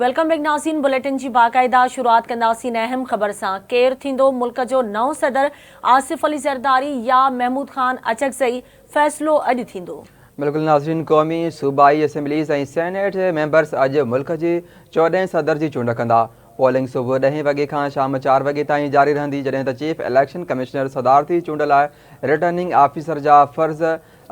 Welcome back ناظرين bulletin جي باقاعده شروعات ڪنداسين اهم خبر سان ڪير ٿيندو ملڪ جو نئون صدر آصف علي زرداري يا محمود خان اچڪزئي فيصلو اڄ ٿيندو. بلڪل ناظرين قومي، صوبائي اسيمبليز ۽ سينيٽ ميمبرز اڄ ملڪ جي چوڏهين صدر جي چونڊ ڪندا. پولنگ صبح ڏهين وڳي کان شام چار وڳي تائين جاري رهندي جڏهن ته چيف اليڪشن ڪمشنر صدارتي چونڊ لاء رٽرننگ آفيسر جا فرض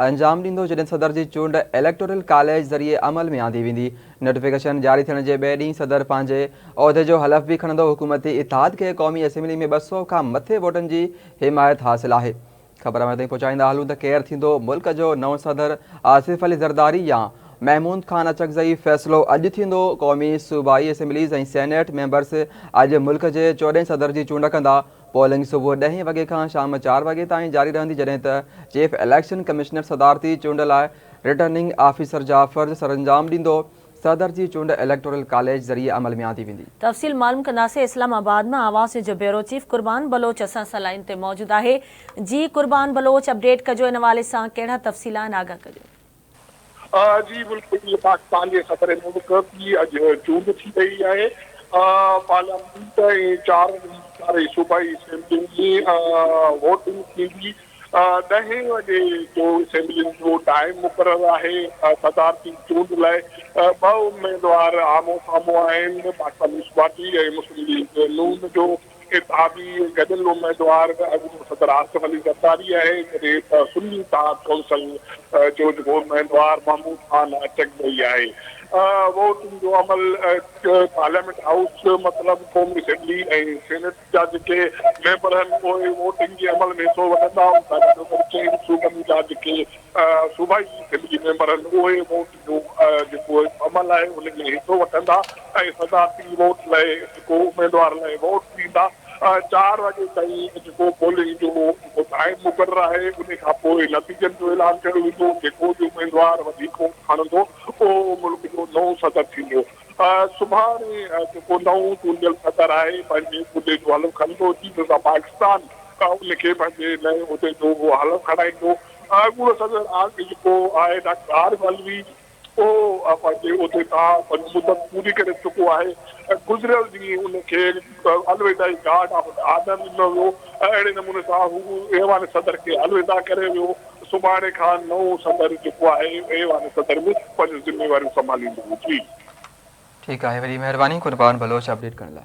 انجام ڏيندو جڏهن صدر جي چونڊ اليڪٽورل ڪاليج ذريعي عمل ۾ آندي ويندي. نوٽيفڪيشن جاري ٿيڻ جي ٻئي ڏينهن صدر پنهنجي عهدي جو حلف به کڻندو. حڪومتي اتحاد کي قومي اسيمبلي ۾ 200 کان مٿي ووٽن جي حمايت حاصل آهي. خبر اوهان تائين پهچائيندا هلون ته ڪير ٿيندو ملڪ جو نئون صدر آصف علي زرداري يا محمود خان اچڪزئي فيصلو اڄ ٿيندو. قومي، صوبائي اسيمبليز ۽ سينيٽ ميمبرز اڄ ملڪ جي چوڏهين صدر جي چونڊ ڪندا. پولنگ صبح ڏهين وڳي کان شام چار وڳي تائين جاري رهندي جڏهن ته چيف اليڪشن ڪمشنر صدارتي چونڊ لاء رٽرننگ آفيسر جا فرض سرانجام ڏيندو، صدر جي چونڊ اليڪٽورل ڪاليج ذريعي عمل ۾ آندي ويندي. تفصيل معلوم ڪنداسين اسلام آباد مان آواز نيوز جو بيورو چيف قربان بلوچ اسان سان لائين تي موجود آهي جي قربان بلوچ اپڊيٽ ڪجو ان حوالي سان ڪهڙا تفصيل آهن آگاهه ڪجو. جي بلڪل پاڪستان جي صدر ملڪ جي اڄ چونڊ ٿي رهي آهي پارليامينٽ ۽ چار چارئي صوبائي اسيمبلين ۾ ووٽنگ ٿيندي ڏهين وڳي جو اسيمبلين جو ٽائيم مقرر آهي صدارتي چونڊ لاء ٻه اميدوار آمهون سامهون آهن پاڪستان پيپلز پارٽي ۽ مسلم ليگ نون جو اتحادي گڏيل اميدوار اڳوڻو صدر آصف علي زرداري آهي، جڏهن ته سني اتحاد ڪائونسل جو جيڪو اميدوار محمود خان اچڪزئي آهي. ووٽنگ جو عمل پارليامينٽ هائوس مطلب قومي اسيمبلي ۽ سينيٽ جا جيڪي ميمبر آهن اهي ووٽنگ جي عمل ۾ حصو وٺندا، ان سان گڏوگڏ چئن صوبن جا جيڪي صوبائي اسيمبلي ميمبر آهن اهي ووٽ جو جيڪو عمل آهي ان ۾ حصو وٺندا ۽ صدارتي ووٽ لاء جيڪو اميدوار لاء ووٽ ڏيندا. چار وڳي تائين جيڪو پولنگ جو جيڪو ٽائيم مقرر آهي ان کان پوء نتيجن جو اعلان ڪيو ويندو جيڪو به اميدوار وڌيڪ ووٽ کڻندو اهو ملڪ جو نئون صدر ٿيندو. سڀاڻي جيڪو نئون چونڊيل صدر آهي پنهنجي عهدي جو حلف کڻندو چيف آف پاڪستان ان کي پنهنجي نئين عهدي جو حلف کڻائيندو. اڳوڻو صدر جيڪو آهي ڊاڪٽر عارف علوي اهو پنهنجي عهدي تان پنهنجي مدت پوري ڪري چڪو آهي ۽ گذريل ڏينهن ان کي الوداعي گارڊ آف آنر ڏنو ويو ۽ اهڙي نموني سان هو ايوان صدر کي الوداع ڪري ويو سڀاڻي کان نئون صدر جيڪو آهي ايوان صدر ۾ پنهنجون ذميواريون سنڀاليندو. جي. ٺيڪ آهي وڏي مهرباني قربان بلوچ اپڊيٽ ڪرڻ لاء.